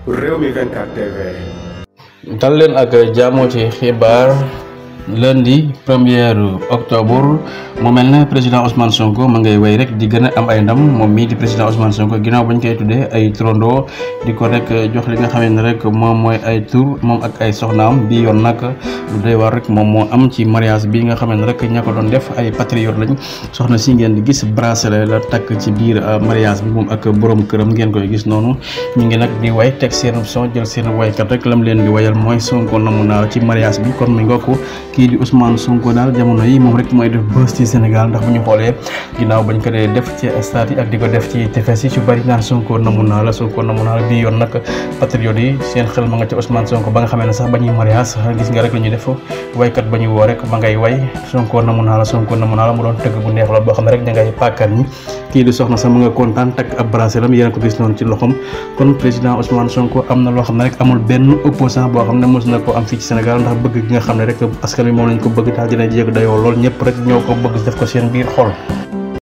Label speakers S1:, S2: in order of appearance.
S1: Rewmi 24 TV.
S2: dal leen ak jàmmoo ci xibaar lundi 1er octobre mu mel ne président Ousmane Sonko ma ngay way rek di gën a am ay ndam moom mii di président Ousmane Sonko ginnaaw bañ koy tuddee ay turandoo di ko rek jox li nga xam ne rek moom mooy ay tur moom ak ay soxnaam bi yoon nag lu doy war rek moom moo am ci mariage bi nga xam ne rek ña ko doon def ay patriote lañ soxna si ngeen di gis bracelet la takk ci biir mariage bi moom ak borom këram ngeen koy gis noonu ñu ngi nag di way teg seen son jël seen waykat rek lam leen di wayal mooy Sonko namu naa ci mariage bi kon mi ngokku kii di Ousmane Sonko daal jamono yi moom rek mooy def bës ci Sénégal ndax bu ñu xoolee ginnaaw bañ ko dee def ci stade yi ak di ko def ci tefes yi su bari naan Sonko namu naa la bii yoon nag patriote yi seen xel ma nga ci Ousmane Sonko ba nga xamee ne sax ba ñuy mariage gis nga rek la ñuy def waykat ba ñu woo rek ma ngay way Sonko namu naa la mu doon tëgg bu neex lool boo xam ne rek ña ngay pàkkar ñi kii di soxna sax ma nga kontaan takk ab bracelet am yéen ko gis noonu ci loxom kon président Ousmane Sonko am na loo xam ne rek amul benn opposant boo xam ne mos na ko am fii ci Sénégal ndax bëgg gi nga xam ne rek askan wi moom lañ ko bëgg tax dina jéeg dayoo lool ñëpp rek ñoo ko bëgg def ko seen biir xol